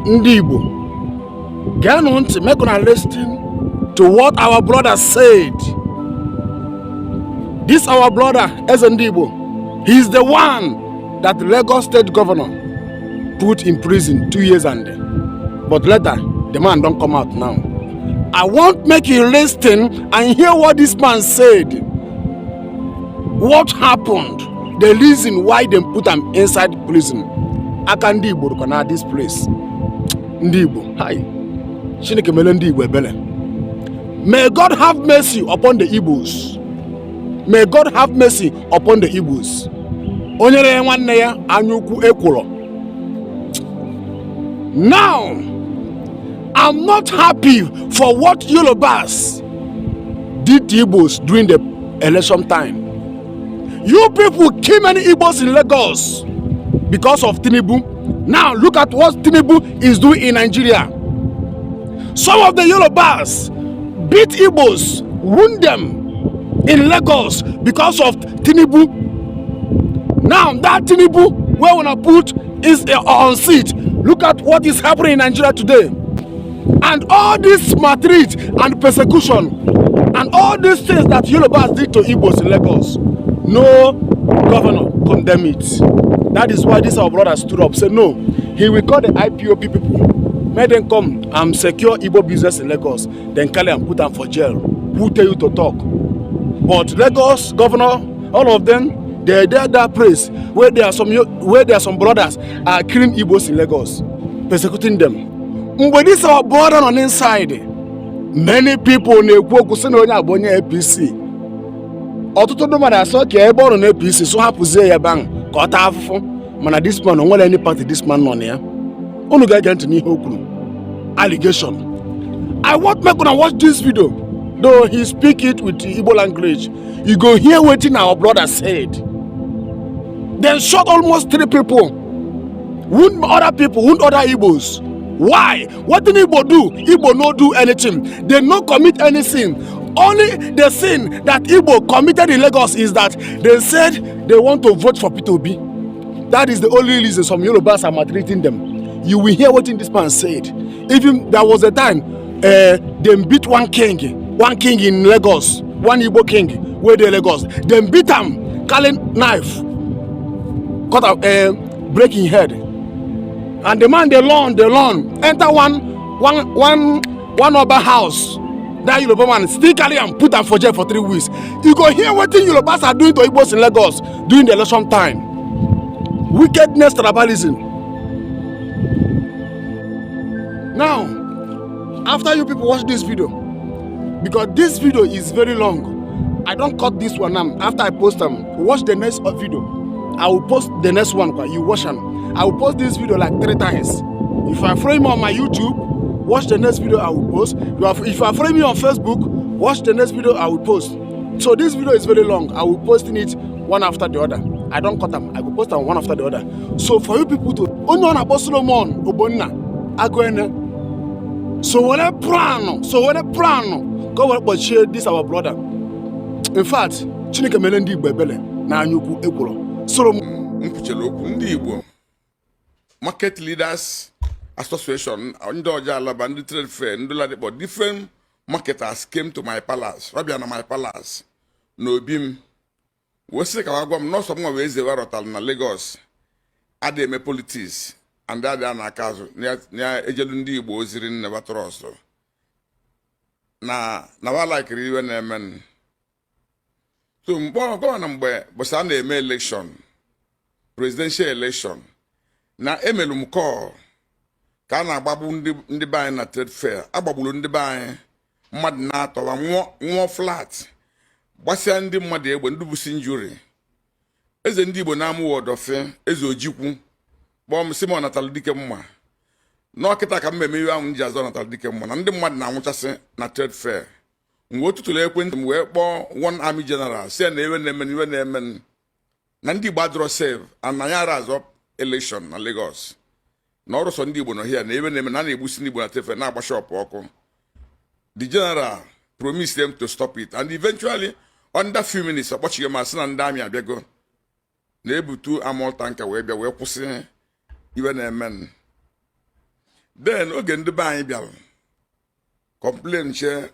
Ndị Igbo, geenụ ntị, make una listen to what our brother said. This our brother, Eze Ndị Igbo, he is the one that Lagos State Governor put in prison 2 years and but later the man don come out now. I want make you listen and hear what this man said. What happened? The reason why they put am inside prison. Aka ndị Igbo dịkwa na this place. Ndị Igbo, hi. Chineke mere ndị Igbo ebele. May God have mercy upon the Igbos. May God have mercy upon the Igbos. Onye rere nwanne ya anya ukwu ekworo. Now, I'm not happy for what Yorubas did to Igbos during the election time. You people kill many Igbos in Lagos because of Tinubu. Now look at what Tinubu is doing in Nigeria. Some of the Yorubas beat Igbos, wound them in Lagos because of Tinubu. Now that Tinubu wey una put is on seat. Look at what is happening in Nigeria today. And all this maltreat and persecution and all these things that Yorubas did to Igbos in Lagos, no governor condemn it. That is why this our brother stood up, say no, he will call the IPOB people, make them come and secure Igbo business in Lagos, then carry am put am for jail. Who tell you to talk? But Lagos governor, all of them, they dey that place where there are some brothers are killing Igbos in Lagos, persecuting them. Mgbe this our brother nọ inside, many people na-ekwu okwu sị na onye a bụ onye APC. Ọtụtụ ndị mmadụ asọ ka ebe ọ nọ na APC so hapụzie ya ebe ahụ ka ọ taa afụfụ, mana this man o nwere any party this man nọ na ya. Unu ga-ege ntị n'ihe o kwuru. Allegation. I want make una watch this video. Though he speak it with the Igbo language, you go hear wetin our brother said. Dem shot almost three people, wound other people, wound other Igbos. Why? Wetin Igbo do? Igbo no do anything. They no commit any sin. Only the sin that Igbo committed in Lagos is that they said they want to vote for Peter Obi. That is the only reason some Yorubas are maltreating them. You will hear wetin this man said. Even there was a time dem beat one king in Lagos, one Igbo king wey dey Lagos. Dem beat am, carry knife, cut am, break him head. And the man dey run, enter one Oba house. That Yoruba man still carry am put am for jail for 3 weeks. You go hear wetin Yorubas are doing to Igbos in Lagos during the election time. Wickedness, tribalism. Now, after you people watch this video, because this video is very long, I don cut this one now. After I post am, watch the next video. I will post the next one. You watch am. I will post this video like three times. If you are following me on my YouTube, watch the next video I will post. If you are following me on Facebook, watch the next video I will post. So this video is very long. I will posting it one after the other. I don cut am. I go post am one after the other. So for you people to onye ọ na-akpọ Solomon Ogbonna Agụene so were plan, so were plan ka o were kpọchie this our brother. In fact, Chineke mere ndị Igbo ebele na anya ukwu ekworo Solomon. M kwuchere okwu ndị Igbo Market Leaders Association, ndị ọja Alaba, ndị trade fair, ndị Ladipo, different marketers came to my palace. Ọ bịa na my palace na obi m wee sị ka wa gwa m nọọsọ m nwa wee zewe rọtara na Lagos adị eme politics and adị a na-aka azụ na ejelu ndị Igbo oziri nne trust na wa laikiri iwe na-eme. So mgbe gọvanọ, mgbe bụsị a na-eme election, presidential election, na emelu m call ka a na-agbagbu ndị be anyị na trade fair. Agbagburu ndị be anyị mmadụ na-atọwa nwụọ flat, gbasịa ndị mmadụ egbe, ndị busi injury. Eze ndị Igbo na-amụwa ọdọfe, eze Ojikwu, kpọọ m sị m ọnatalụ dike mma n'ọkịta ka mmemme iwe ahụ m ji azụ ọnatalụ dike mma na ndị mmadụ na-anwụchasị na trade fair. M wee tụtụrụ ekwentị m wee kpọọ one army general, si ya na iwe na-eme, iwe na-eme na ndị Igbo adịrọ safe and na ya ara azọ election na Lagos, na ọrụ sọ ndị Igbo nọ hia na ebe na-eme na a na-egbusi ndị Igbo na trade fair, na-agba shop ọkụ. The general promised them to stop it, and eventually, under few minutes, ọ kpọchighị m, asị na ndị army abịago na-ebutu armoured tanker wee bịa wee kwụsị iwe na-eme. Then oge ndị be anyị bịara complain che,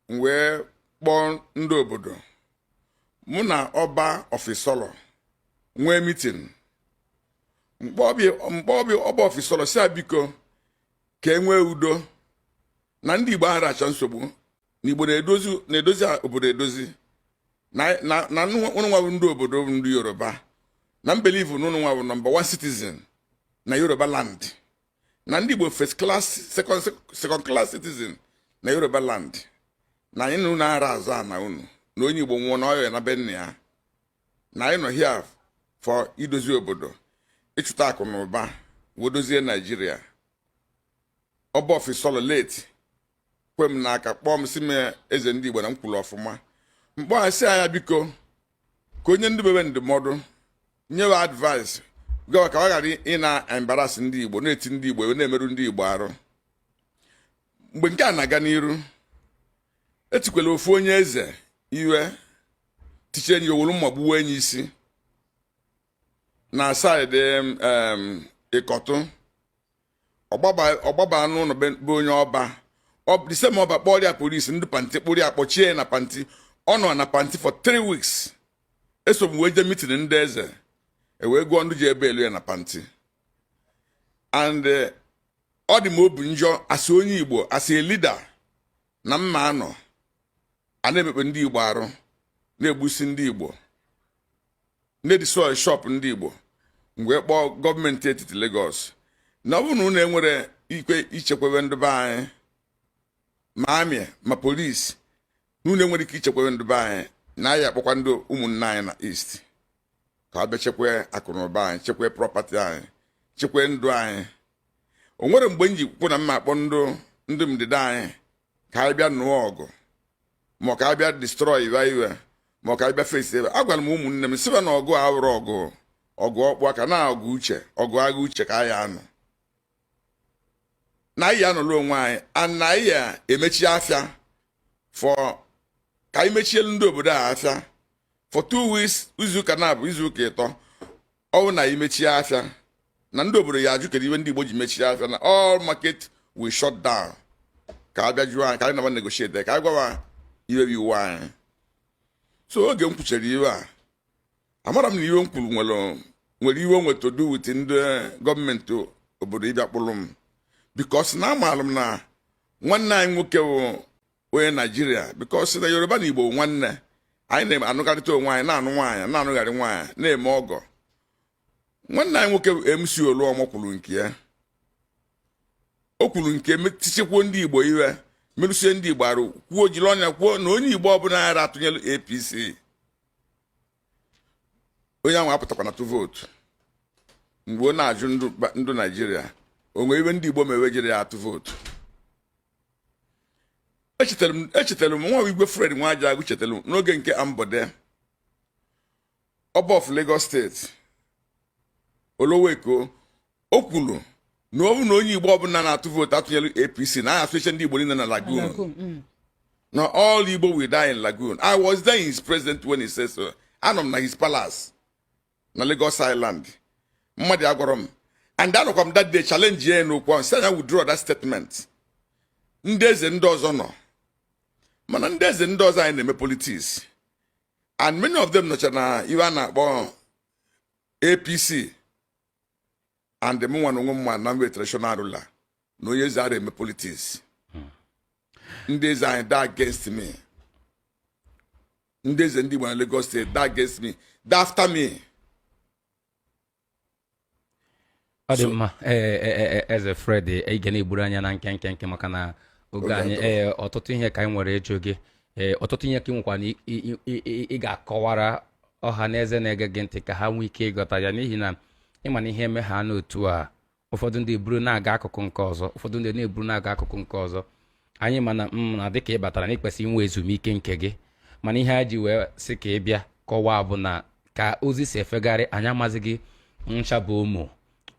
m wee kpọọ ndị obodo, mụ na Ọba of Isolo nwee meeting. Mkpọbi Ọba of Isolo si a, biko, ka e nwee udo na ndị Igbo ahụ achọ nsogbu, na Igbo na-edozi obodo edozi, na ụnụ nwa bụ ndị obodo bụ ndị Yoruba, na m believe na ụnụ nwa bụ number one citizen na Yoruba land, na ndị Igbo first class, second class citizen na Yoruba land, na anyị na unu ara azụ ana unu, na onye Igbo nwụọ na ọya na be nna ya, na anyị nọ here for idozi obodo, ịchụta akụ na ụba wee dozie Naijiria. Ọba of Isolo late kwe m n'aka, kpọọ m, si m, "Eze ndị Igbo, na m kwuru ọfụma." Mkpọ ha si anya, biko, ka onye ndị bebe ndụmọdụ nyewe advice gawa, ka ọ ghara ị na-embarrass ndị Igbo, na-eti ndị Igbo, na-emerụ ndị Igbo arụ. Mgbe nke a na-aga n'iru, etikwela ofu onye eze iwe, tichie enyi, owolu mma gbuwe enyi isi na side Ịkọtụ. Ọgbaba n'ụlọ be onye ọba, the same ọba kpọrọ ya polisi, ndị Panti kpụrụ ya, kpọchie ya na Panti. Ọ nọ na Panti for 3 weeks. Eso m wee jee meeting ndị eze, e wee gụọ ndị ji ebe elu ya na Panti. And ọ dị m obi njọ asị onye Igbo, asị a leader, na mma anọ a na-emekpe ndị Igbo arụ, na-egbusi ndị Igbo, na-edestroy shop ndị Igbo. Mgbe kpọọ gọọmenti etiti Lagos, na ọ bụrụ na unu enwere ikwe ichekwebe ndị be anyị, ma army ma polisi, na unu enwere ike ichekwebe ndị be anyị, na anyị akpọkwa ndị ụmụnne anyị na East ka ọ bịa chekwa akụnụba anyị, chekwa property anyị, chekwa ndụ anyị. O nwere mgbe m ji kwu na mma akpọ ndị ndịda anyị ka anyị bịa nụọ ọgụ, ma ọ ka anyị bịa destroy iwe iwe, ma ọ ka anyị bịa face ebe. Agwara m ụmụnne m sịba na ọgụ a awụrụ ọgụ ọkpụ aka, na ọgụ uche, ọgụ agha uche ka anyị anụ, na anyị anọrọ onwe anyị and na anyị emechi afịa for ka anyị mechielu ndị obodo a afịa for 2 weeks, izuụka na-abụ izuụka ịtọ. Ọ bụ na anyị mechie afịa, na ndị obodo ya ajụ kedu iwe ndị Igbo ji mechie afịa, na all market will shut down, ka a bịa jụọ anyị, ka anyị naba negotiate, ka anyị gwawa iwe bụ iwu anyị. So oge m kwuchere iwe a, amara m na iwe m kwuru nwere iwe nwe to do with ndị gọọmenti obodo ịbịa kpụrụ m, because na amaara m na nwanne anyị nwoke bụ onye Naijiria, because na Yoruba na Igbo nwanne anyị na-anụkarịta onwe anyị, na-anụ nwaanyị, na-anụgharị nwaanyị, na-eme ọgọ. Nwanne anyị nwoke bụ MC Oluomo kwuru nke ya, o kwuru nke tichekwuo ndị Igbo iwe, merụsie ndị Igbo arụ, kwuo, jiri ọnya kwuo na onye Igbo ọbụla ghara atụnyelu APC, onye ahụ apụtakwa na tụ vootu. Mgbe ọ na-ajụ ndụ Naijiria, o nwere iwe ndị Igbo mewe jiri ya atụ vootu? Echetara m nwa Igwe Fred Nwajagu, chetara m n'oge nke Ambode, Ọba of Lagos State, Olowo Eko, o kwuru na ọ bụ na onye Igbo ọbụla na-atụ vootu atụnyelu APC, na aha asụche ndị Igbo niile na Lagoon. Lagoon. Na all Igbo will die in Lagoon. I was there in his presence when he said so. Anọ m na his palace na Lagos Island. Mmadụ agwara m, and anọkwa m that day challenge ya n'okwu ahụ, sị anya withdraw that statement. Ndị eze ndị ọzọ nọ, mana ndị eze ndị ọzọ anyị na-eme politics, and many of them nọcha na iwe a na-akpọ APC. And mụ nwa na onwe m ma na mwe traditional ruler, na onye eze ara eme politics. Ndị eze anyị da against me, ndị eze ndị Igbo na Lagos State da against me, da after me. Ọ dị mma. Ee, Eze Fred, ị ga na-egburu anya na nkenke nke maka na oge Oge anyị adọrọ. Ee, ọtụtụ ihe ka anyị nwere ịjụ gị. Ee, ọtụtụ ihe ka ị nwekwa na ị ga-akọwara ọha na eze na-ege gị ntị ka ha nwee ike ịghọta ya, n'ihi na ịma na ihe eme ha n'otu a, ụfọdụ ndị eburu na-aga akụkụ nke ọzọ, ụfọdụ ndị na-eburu na-aga akụkụ nke ọzọ. Anyị mana m na dịka ị batara na ịkwesị inwe ezumike nke gị, mana ihe a ji wee sị ka ị bịa kọwaa bụ na ka ozi si efegharị, anyị amazighị gị ncha bụ ụmụ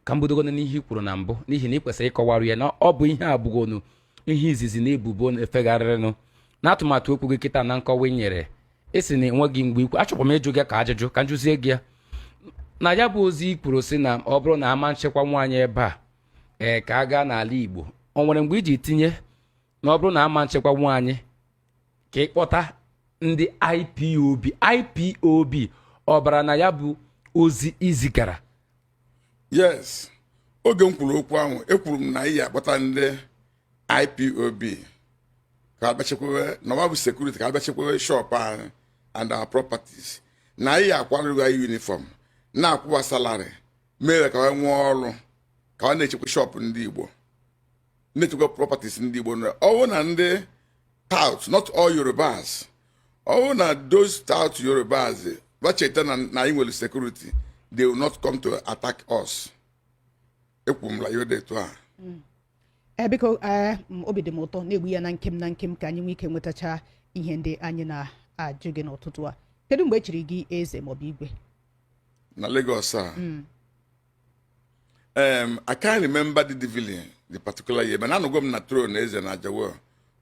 ka m bidogodo n'ihe i kwuru na mbụ, n'ihi na ị kwesịrị ịkọwarụ ya na ọ bụ ihe abụgonu ihe izizi na ebubo na-efegharịrịnụ na atụmatụ okwu gị kịta. Na nkọwa ị nyere, esi na enweghị mgbe ikwu. Achọkwa m ịjụ gị ka ajụjụ ka m jụzie gị ya na ya bụ ozi i kwuru sị na ọ bụrụ na ama nchekwa nwaanyị ebe a, ee, ka a gaa n'ala Igbo. O nwere mgbe iji tinye na ọ bụrụ na ama nchekwanwu anyị ka ịkpọta ndị IPOB? IPOB ọ bara na ya bụ ozi izigara? Yes, oge m kwuru okwu ahụ, ekwuru m na anyị akpọta ndị IPOB ka abịa chekwawe na ọwa bụ security, ka abịa chekwawe shop anyị and our properties, na anyị akwarịghị anyị uniform, na-akwụwa salary, mere ka ha nwee ọrụ, ka ọ na-echekwa shop ndị Igbo, na-echekwa properties ndị Igbo. Ọwụ na ndị tout, not all Yorubas, ọwụ na those tout Yorubas bacheta na anyị nwere security, they will not come to attack us. Ekwu m la ihe dị etu a. Ee, biko, ee, obi dị m ụtọ na-egbu ya na nkem na nkem ka anyị nwee ike nwetacha ihe ndị anyị na-ajụ gị n'ụtụtụ a. Kedu mgbe e chiri gị eze maọbụ igwe? Na Lagos a, I can't remember the vividly the particular year, but anọgo m na throne eze na Ajao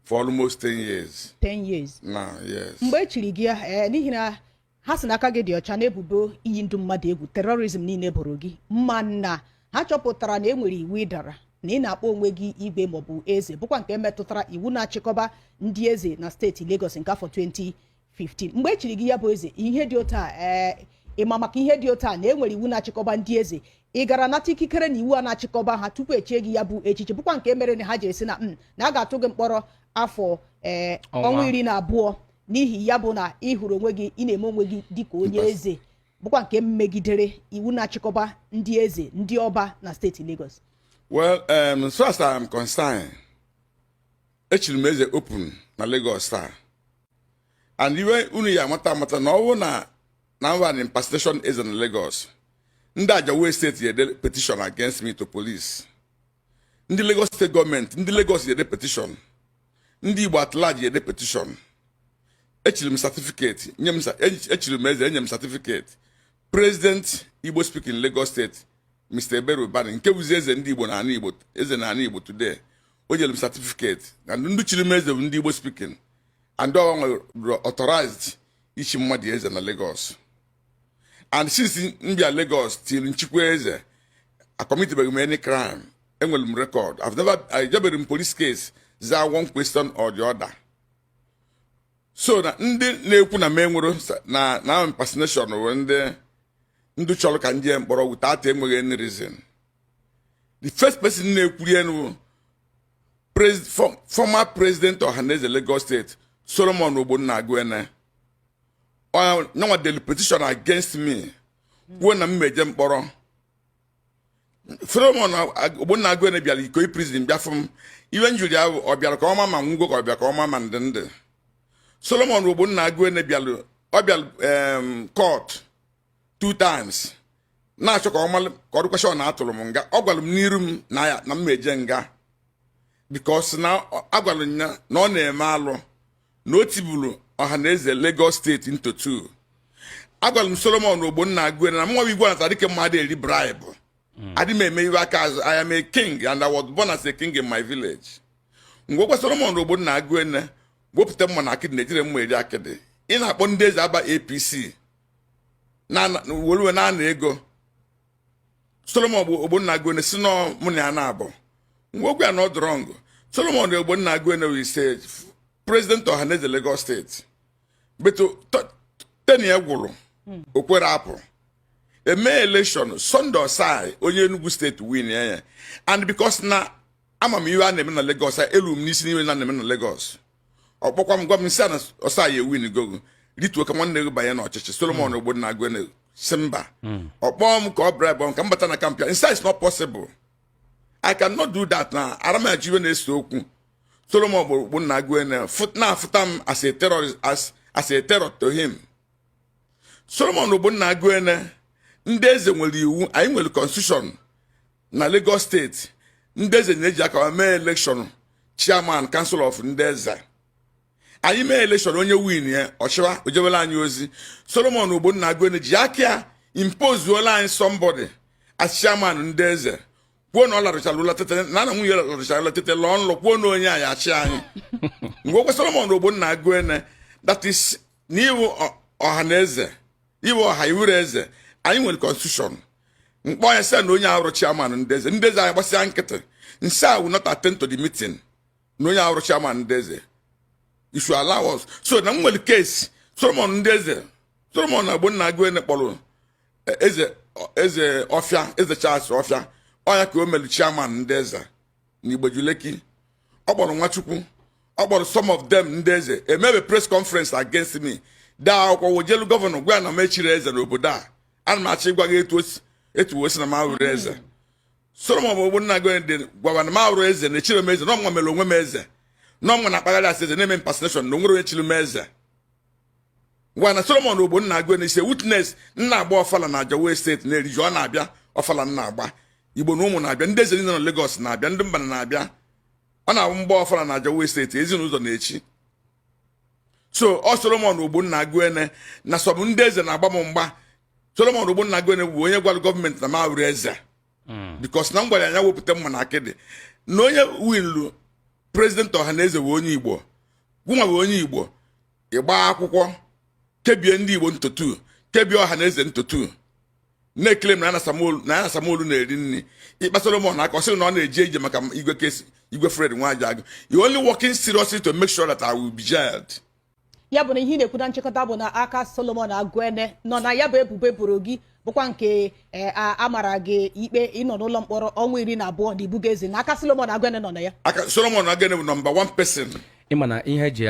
for almost 10 years. 10 years? Now, yes. Mgbe e chiri gị ya, ee, n'ihi na ha sị na aka gị dị ọcha n'ebubo iyi ndụ mmadụ egwu, terrorism niile boro gị, ma na ha chọpụtara na e nwere iwu ịdara na ị na-akpọ onwe gị igwe maọbụ eze, bụkwa nke metụtara iwu na-achịkọba ndị eze na steeti Lagos nke afọ 2015. Mgbe e chiri gị ya bụ eze, ihe dị otu a, ee, ịma maka ihe dị otu a na e nwere iwu na-achịkọba ndị eze? Ị gara nata ikikere na iwu a na-achịkọba ha tupu echie gị ya bụ echichi, bụkwa nke mere na ha jiri sị na a ga-atụ gị mkpọrọ afọ, ee, ọnwa. Ọnwa 12, n'ihi ya bụ na ị hụrụ onwe gị, ị na-eme onwe gị dịka onye eze, bụkwa nke megidere iwu na-achịkọba ndị eze, ndị ọba na steeti Lagos? Well, so as I am concerned, echiri m eze open na Lagos taa, and iwe unu ya amata amata na ọwụ na mba na impersonation eze na Lagos, ndị Ajao Steeti ede petition against me to police, ndị Lagos State gọọmenti, ndị Lagos ede petition, ndị Igbo at large ede petition. Echiri m certificate, nye m echiri m eze, enye m certificate. President Igbo speaking Lagos State, Mr. Ebere Ubani, nke bụzi eze ndị Igbo na ala Igbo, eze na ala Igbo today, o nyere m certificate na ndị chiri m eze bụ ndị Igbo speaking, and ọ nwere authorized ichi mmadụ eze na Lagos. And since m bịa Lagos till nchikwa eze, acommitbeghị m any crime. Enwere m record. I've never ejebere m police case zaa one question or the other. So na ndị na-ekwu na m enwero na impersonation bụ ndị chọrọ ka ndị mkpọrọ without enweghị any reason. The first person na-ekwuri enu, former president Ọhaneze Lagos State, Solomon Ogbonna Aguene, nyanwa delu petition against me, kwuo na m meje mkpọrọ. Solomon Ogbonna Aguene bịara Ikoyi Prison bịa fụ m. Iwe njuri ahụ, ọ bịara ka ọma ma nwụgo, ka ọ bịa ka ọma ma ndị ndị. Solomon Ogbonna Aguene bịara, ọ bịara court two times na-achọ ka ọ malụ ka ọ dịkwasị ọ na-atụrụ m nga. Ọ gwara m n'iru m na ya na m eje nga, because na agwara m ya na ọ na-eme alụ, na o tiburu Ọhaneze Lagos Steeti into two. Agwara m Solomon Ogbonna Aguene na mnwa igwe anata dịka mmadụ eri bribe, adị m eme iwe aka azụ. I am a king and I was born as a king in my village. Ngwekwa Solomon Ogbonna Aguene wepụta mma na akịdị na ejire mma eri akịdị. Ị na-akpọ ndị eze aba APC na weruwe na-ana ego. Solomon bụ Ogbonna Aguene si nọ mụ na ya na-abụ ngwekwa ya na ọ dụrọ Solomon Ogbonna Aguene wee say president Ọhaneze Lagos Steeti beto teni ya gwụrụ o kwere apụ eme election. Sunday Osai, onye Enugu Steeti, win ya. And because na ama m iwe a na-eme na Lagos, elu m n'isi n'iwe na na-eme na Lagos, ọ kpọkwa m gwa m nsị a na Osai ewin gogo, rituo ka nwanne gị banye n'ọchịchị. Solomon Ogbonna Aguene si mba. Ọ kpọọ m ka ọ bribe m ka m bata na camp ya. Inside, it's not possible, I cannot do that. Na aramaji iwe na-ese okwu. Solomon Ogbonna Aguene na-afụta m as a terrorist, as a terror to him. Solomon Ogbonna Aguene, ndị eze nwere iwu, anyị nwere constitution na Lagos Steeti. Ndị eze na-eji aka mee election chairman, council of ndị eze. Anyị mee election, onye win ya ọchịwa ojebela anyị ozi. Solomon Ogbonna Aguene ji aka ya impozuola anyị somebody as chairman ndị eze, kwuo na ọ larụchara ụlọ tete na nwunye larụchara ụlọ tete lọọ nlọ, kwuo na onye anyị achị anyị. Mgbe okwe Solomon Ogbonna Aguene, that is n'iwu ọha na eze, iwu ọha iwuru eze, anyị nwere constitution. Mkpọ ya sị na onye arụ chairman ndị eze, ndị eze anyị gbasịa nkịtị. Nsi I will not attend to the meeting na onye arụ chairman ndị eze. You should allow us. So na m nwere case Solomon ndị eze, Solomon Ogbonna Aguene kpọrọ eze ọfịa, eze Charles ọfịa ọnya, ka o mere chairman ndị eze na Igbejuleki. Ọ kpọrọ Nwachukwu, ọ kpọrọ some of them ndị eze, emebe press conference against me, dee akwụkwọ wojelu governor, gwa ya na m echiri eze n'obodo a. Ana m achọ ịgwa gị etu o si na m awụrụ eze. Solomon Ogbonna Aguene dị gwara na m awụrụ eze, na echiri m eze, na ọmụnwa mere onwe m eze, na ọmụnwa na-akpagharị asị eze, na-eme impersonation, na onwere onye chiri m eze. Gwa na Solomon Ogbonna Aguene ise witness nna agba ọfala na Ajawa State na-eriju. Ọ na-abịa ọfala nna agba, Igbo na ụmụ na-abịa, ndị eze niile nọ Lagos na-abịa, ndị mba na-abịa. Ọ na-abụ mgba ọfala na Ajawa State, ezinụzọ na-echi. So ọ Solomon Ogbonna Aguene na sọbụ ndị eze na-agba m mgba. Solomon Ogbonna Aguene bụ onye gwara gọọmenti na m awụrụ eze, because na m gwara ya ya wepụta mma na akịdị na onye winlu president Ọhaneze bụ onye Igbo. Gụnwa bụ onye Igbo, ịgba akwụkwọ kebie ndị Igbo ntutu, kebie Ọhaneze ntutu, na-ekele m na ya na Samuel na-eri nri. Ịkpa Solomon aka, ọ sịrị na ọ na-eje ije maka igwe kesi igwe Fred Nwajagu. You only working seriously to make sure that I will be jailed. Ya bụ na ihe ị na-ekwu na nchịkọta bụ na aka Solomon Aguene nọ na ya bụ ebubo boro gị, bụkwa nke a mara gị ikpe ịnọ n'ụlọ mkpọrọ ọnwa 12 na ibuga eze, na aka Solomon Aguene nọ na ya. Aka Solomon Aguene bụ number one person. Ịma na ihe eji